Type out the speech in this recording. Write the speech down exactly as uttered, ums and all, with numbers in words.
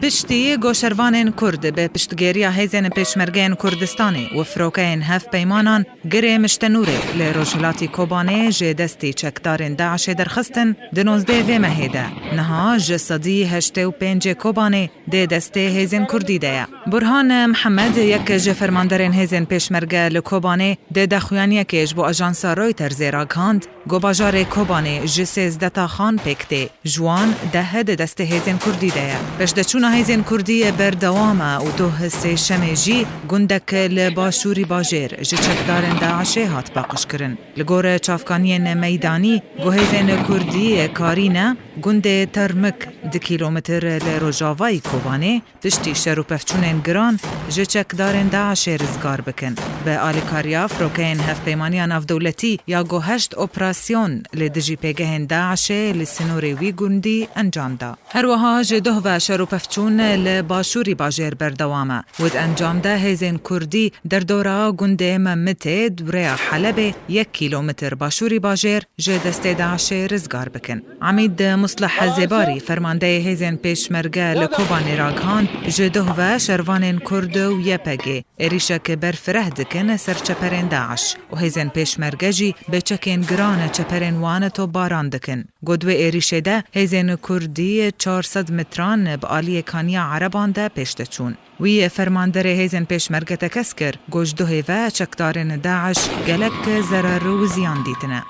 Piştî ku şervanên Kurd bi piştgiriya hêzên Pêşmergeyên Kurdistanê û firokeyên hevpeymanan Girê Miştenûrê li rojhilatî Kobanê ji destî çekdarên DAIŞê derxistin, di nozdeh vê mehê de niha ji sedî heştê û pêncê Kobanê di destê hêzên Kurdî de ye. Burhan Mihemed, yek ji fermanderên hêzên Pêşmerge li Kobanê, di daxuyaniyekê ji bo ajansa Reutersê ragihand, ku bajarê Kobanê ji sêzdeh taxan pêk tê, ji wan deh di destê hêzên Kurdî de ye. Pêşdeçûna hêzên Kurdî berdewam e û doh sêşemê jî gundek li başûrî bajêr ji çekdarên DAIŞê hat paqijkirin. Li gor çavkaniyên meydanî, ku hêzên Kurdî karîne gundê Termik, du kîlometr li rojavayî Kobanê, piştî şer û pevçûnên giran ji çekdarên DAIŞê rizgar bikin. Bi alîkariya firokeyên Hevpeymaniya Navdewletî ya ku heşt operasyon li dijî pêgehên DAIŞê li sînorê wî gundî encam da. Her wiha ji doh ve şer û pevçûn li başûrî bajêr berdewam e û di encam de hêzên Kurdî derdora gundê Memitê di rêya Helebê yek kîlometr başûrî bajêr ji destê DAIŞê rizgar bikin. Emîd Muslih Zêbarî, fermandeyê hêzên Pêşmerge li Kobanê ragihand, ji doh ve şervanên Kurd û YPG êrîşek berfireh dikin ser çeperên DAIŞ û hêzên Pêşmerge jî bi çekên giran çeperên wan topbaran dikin. Got, wê êrîşê de hêzên Kurdî çar sed metran bi aliyê kaniya Ereban de pêş de çûn. Wî fermanderê hêzên Pêşmerge tekez kir, got, ji dohê ve çekdarên DAIŞ gelek zerar û ziyan dîtine.